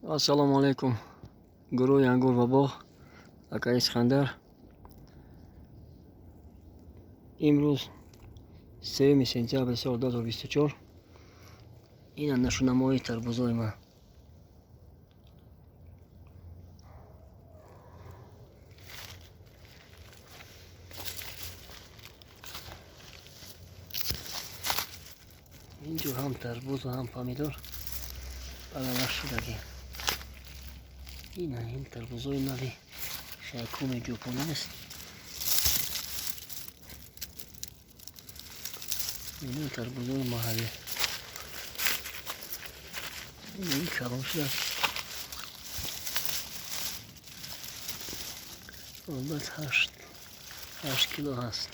Ассалому алайкум, гурӯҳи Ангур ва боғ, акаи Искандар. Имрӯз 3 сентябри соли 2024. Ина нашунамои тарбузои ман. Инҷо ҳам тарбузу ҳам помидор алалаш шудагӣ. Ина ин тарбузои нави шайкуми ҷопонӣ аст. Ин тарбузои маҳаллӣ. Ин калон шудааст. Албат 8 кило ҳаст.